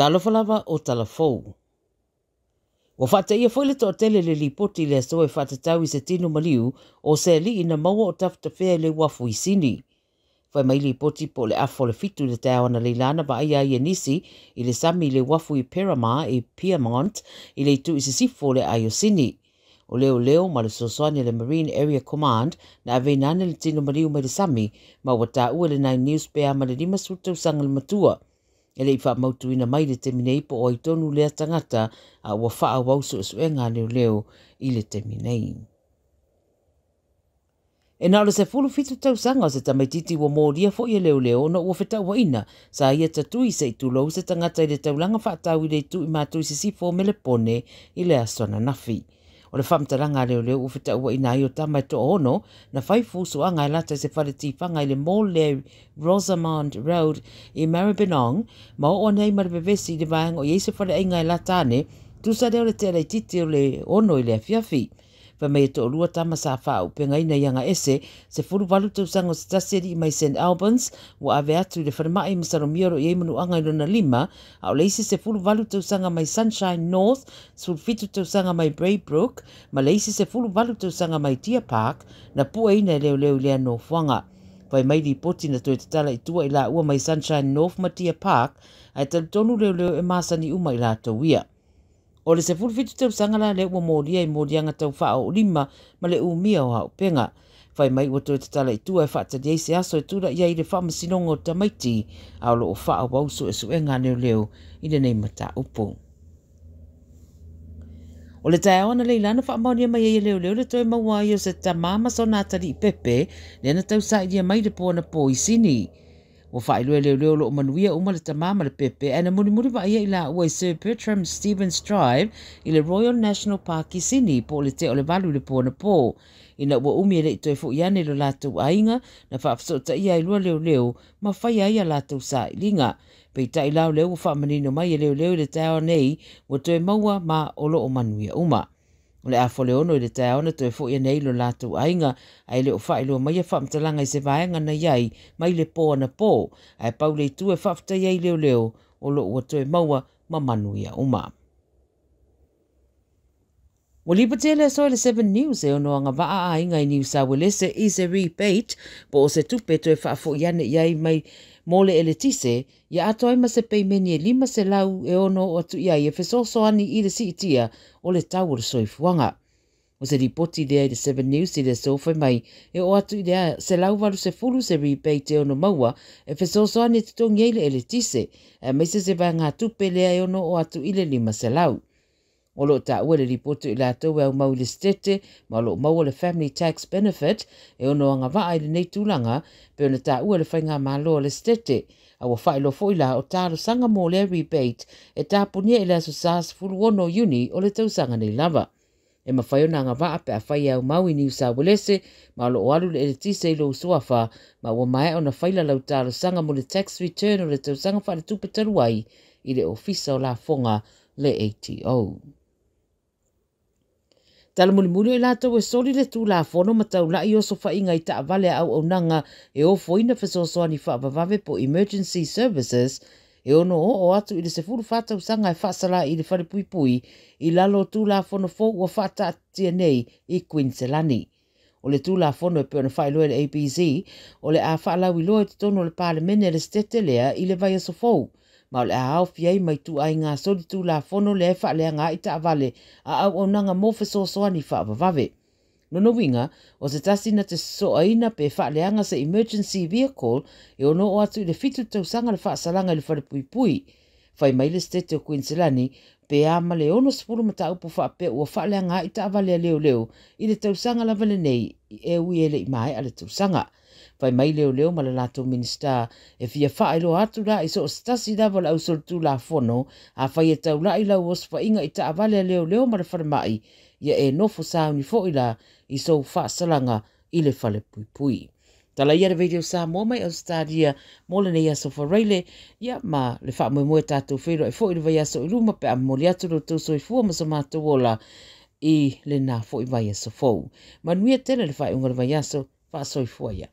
Talofa lava o tala fou. Ua faateia foi le toatele i le lipoti i le aso e faatatau i se tino maliu o se alii na maua o tafetafea i le uafu i Sini. Fai mai lipoti po o le afa o le 7 i le taeao analeila na vaaia ai e nisi i le sami i le uafu i Perama i Pyrmont i le itu i sisifo o le aai o Sini. O leoleo ma le fesoasoani a le Marine Area Command na aveina ane le tino maliu mai le sami ma ua taua e le Nine News pe a ma le 50 tausaga le matua. E le i faamautuina mai le taimi nei po o ai tonu lea tagata a ua faaauau suesuega a leoleo i le taimi nei. E na o le 17 tausaga o se tamaititi ua molia foi e leoleo ona ua fetauaina sa ia tatui se i tulou se tagata i le taulaga faatau i le itu i matui sisifo o Melepone i le aso ananafi. O le faamatalaga a leoleo ua fetauaina ai o tama e toaono na fai fusuaga e lata i se fale tifaga i le mall lea i Rosamond Road i Maribyrnong ma oo ane ai ma le vevesi i le vaega o i ai se faleaiga e lata ane, tusa lea o le tea laitiiti o le 6 i le afiafi. Fai mai e toalua tama sa faaaupegaina i agaese, 18 tausaga o se tasi alii mai St Albans ua ave atu i le falemai masalomia o lo o i ai manuaga i lona lima, a o le isi 18 tausaga mai Sunshine North, 17 tausaga mai Braybrook ma le isi 18 tausaga mai Deer Park na pueina e leoleo i lea nofoaga. Fai mai lipoti na toe tatala i tua i laua mai Sunshine North ma Deer Park, ae talitonu leoleo e masani uma i latou ia. O le 17 tausaga la lea ua molia i moliaga tau faaoolima ma le umia o auupega. Fai mai ua toe tatala i tua e faatali ai se aso e tulai ai i le faamasinoga o tamaiti, a o lo o faaauau suesuega a leoleo i lenei mataupu. O le taeao analeila na faamaonia mai ai e leoleo le toe maua ai o se tama ma sona atalii pepe lea na tausailia mai le po anapo i Sini. Ua faailoa e leoleo o lo o manuia uma le tama ma le pepe ae na mulimuli vaaia i laua i Sir Bertram Stevens Drive i le Royal National Park i Sini po o le tea o le 8 i le po anapo. Ina ua umi e le i toe foi ane i lo latou aiga na faafesootaia ai lua leoleo ma faia ai a latou sailiga. Peitai la o lea ua faamanino mai e leoleo i le taeao nei ua toe maua ma o lo o manuia uma. O le afa o le 6 i le taeao na toe foi ane ai lo latou aiga ae le o faailoa mai a faamatalaga i se vaega na i ai mai le po anapo ae pau le itu e faafetai ai leoleo o lo o ua toe maua ma manuia uma. Ua lipotia le aso e le 7 News e ono agavaa aiga i Niu Sauelese i se rebate po o se tupe toe faafoi ane i ai mai mo le eletise ia atoa ai ma se peimeni e 500 e ono oo atu i ai e fesoasoani i le siitia o le tau o le soifuaga. O se lipoti lea i le 7 News i le aso fai mai e oo atu i le 180 se rebate e ono maua e fesoasoani e totogi ai le eletise aemaise se vaegatupe lea e ono oo atu i le 500. O lo o taua le lipoti o i latou e aumau i le Setete ma o lo o maua le Family Tax Benefit e ono agavaa i lenei tulaga pe ona taua le faigamalo a le Setete. A ua faailoa foi la o talosaga mo lea rebate e tapunia i le aso sa 16 Iuni o le tausaga nei lava. E mafai ona agavaa pe afai e aumau i Niu Sauelese ma o lo o alu le eletise i lou suafa ma ua maea ona faila lau talosaga mo le tax return o le tausaga faaletupe talu ai i le Ofisa o Lafoga le ATO. Tala mulimuli o i latou e soli le Tulafono ma taulai osofaiga i taavale a auaunaga e ofoina fesoasoani faavavave po Emergency Services e ono oo atu i le 14 tausaga e faasala'i i le falepuipui i lalo o Tulafono fou ua faataatitia nei i Kuiniselani. O le Tulafono e pei ona faailoa e le ABC, o le a faalauiloa i totonu o le Palemene a le Setete lea i le vaiaso fou, ma o le a aofia ai ma ituaiga soli Tulafono lea e faaleaga ai taavale a auaunaga mo fesoasoani faavavave. Lona uiga, o se tasi na te soaina pe faaleaga se emergency vehicle e ono oo atu i le 7 tausaga le faasalaga i le falepuipui. Fai mai le Setete o Kuiniselani, pe a ma le 60 mataupu faapea ua faaleaga ai taavale a leoleo i le tausaga lava lenei e ui e le i maea le tausaga. Fai mai leoleo ma le latou Minisita e fia faailoa atu la i so o se tasi lava o le ausolitulafono afai e taulai lau osofaiga i taavale a leoleo ma le falemai ia e nofo sauni foi la i sou faasalaga i le falepuipui. Tala ia le Radio Samoa mai Australia mo lenei aso Faraile, ia ma le faamoemoe tatou feiloai foi i le vaiaso i luma pe a momoli atu lo outou soifua ma so matou ola i lena foi vaiaso fou. Manuia tele le faaiuga o le vaiaso, faasoifua ia.